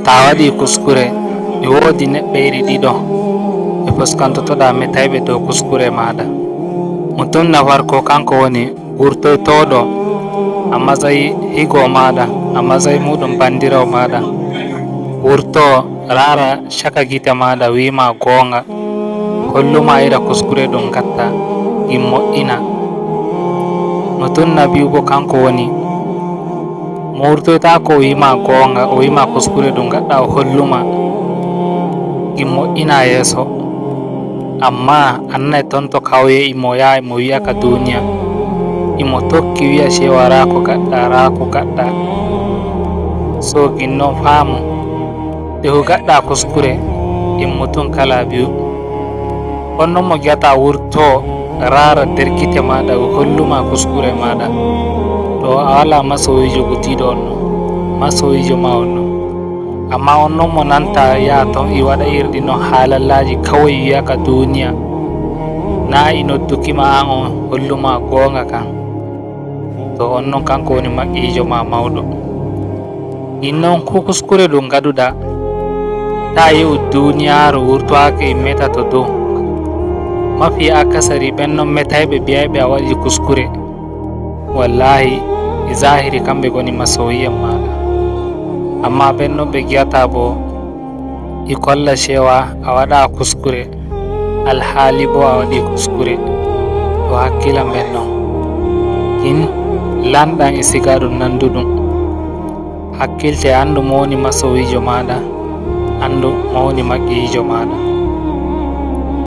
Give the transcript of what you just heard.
Ta waɗi kuskure, e woodi neɗɗo iri ɗiɗo ɓe fuskantotoɗa metayɓe dow kuskure maɗa. Mutum na farko, kanko woni gurtoytoɗo a matsayi higo maɗa, a matsayi muɗum bandirawo maɗa, wurto rara caka gite maɗa, wima gonga, holluma ira kuskure ɗum gatta ɗin mo'ina. Mutum na biyu bo, kanko woni mo wurtoytako o wima gonga, o wima kuskure ɗum gaɗɗa, o holluma ɗin mo'ina yeeso, amma annai ton to kawye imo yaha imo wi'a ka duniya, imo tokki wi'a cewa ra ko gaɗɗa, ra ko gaɗɗa. So ginnon faamu nde ko gaɗɗa kuskure ɗin mutum kala biyu onnon mo giyata wurto rara nder gite maɗa, o holluma kuskure maɗa. To a wala masoyijo gutiɗo on ɗon masoyijo ma on ɗon, amma on noon mo nanta yaha ton i waɗa irɗi noon halallaji kawai wiyaka duniya na i noddukima an o holluma gonga kan, to on noon kanko woni maƙijo ma mawɗo. Ɗin noon ko kuskure ɗum gaɗuɗa, ta yi'u duniyaru wurtoake e meta to dow. Mafi akasari ɓen noon metayɓe mbiyayɓe a waɗi kuskure, wallahi e zahiri kamɓe goni masoyi'en maɗa, amma ɓen noon ɓe giyata bo i kolla cewa a waɗa kuskure, alhaali bo a waɗi kuskure. To hakkilan ɓen noon kin lanɗan e siga ɗum nanduɗum. Hakkilte, andu mo woni masoyijo maɗa, andu mo woni maƙiyijo maɗa.